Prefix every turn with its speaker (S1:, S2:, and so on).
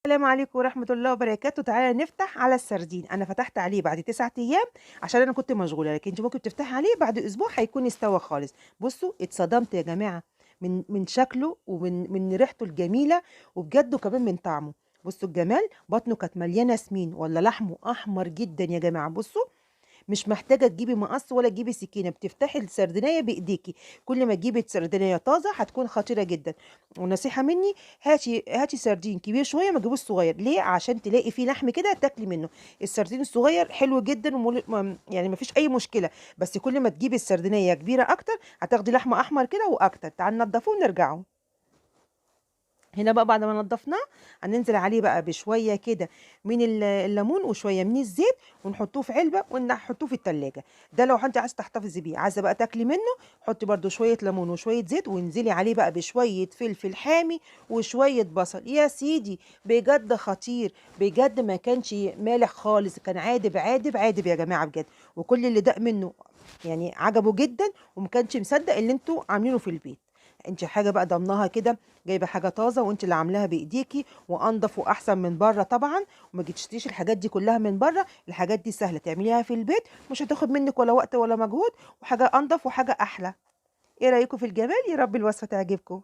S1: السلام عليكم ورحمة الله وبركاته. تعالى نفتح على السردين. أنا فتحت عليه بعد 9 أيام عشان أنا كنت مشغولة، لكن أنت ممكن تفتحي عليه بعد أسبوع هيكون استوى خالص. بصوا اتصدمت يا جماعة من شكله ومن ريحته الجميلة، وبجد وكمان من طعمه. بصوا الجمال، بطنه كانت مليانة سمين ولا لحمه أحمر جدا يا جماعة. بصوا مش محتاجة تجيبي مقص ولا تجيبي سكينة، بتفتحي السردينية بإيديكي. كل ما تجيبي السردينية طازة هتكون خطيرة جدا. ونصيحة مني، هاتي سردين كبير شوية، ما تجيبوش صغير. ليه؟ عشان تلاقي فيه لحم كده تاكلي منه. السردين الصغير حلو جدا يعني ما فيش أي مشكلة، بس كل ما تجيبي السردينية كبيرة أكتر هتاخدي لحم أحمر كده وأكتر. تعال ننضفه ونرجعه. هنا بقى بعد ما نضفناه هننزل عليه بقى بشوية كده من الليمون وشوية من الزيت، ونحطوه في علبة ونحطوه في التلاجة. ده لو انت عايزه تحتفظي بيه. عايزه بقى تاكلي منه، حطي برده شوية ليمون وشوية زيت، وانزلي عليه بقى بشوية فلفل حامي وشوية بصل. يا سيدي بجد خطير، بجد ما كانش مالح خالص، كان عادب عادب عادب يا جماعة بجد. وكل اللي داق منه يعني عجبه جدا وما كانش مصدق اللي انتوا عاملينه في البيت. انت حاجة بقى ضمناها كده، جايبه حاجة طازة وانت اللي عاملاها بايديكي، وانضف واحسن من بره طبعا. وما تشتريش الحاجات دي كلها من بره، الحاجات دي سهلة تعمليها في البيت، مش هتاخد منك ولا وقت ولا مجهود، وحاجه انضف وحاجه احلى. ايه رايكم في الجمال؟ يا رب الوصفة تعجبكم.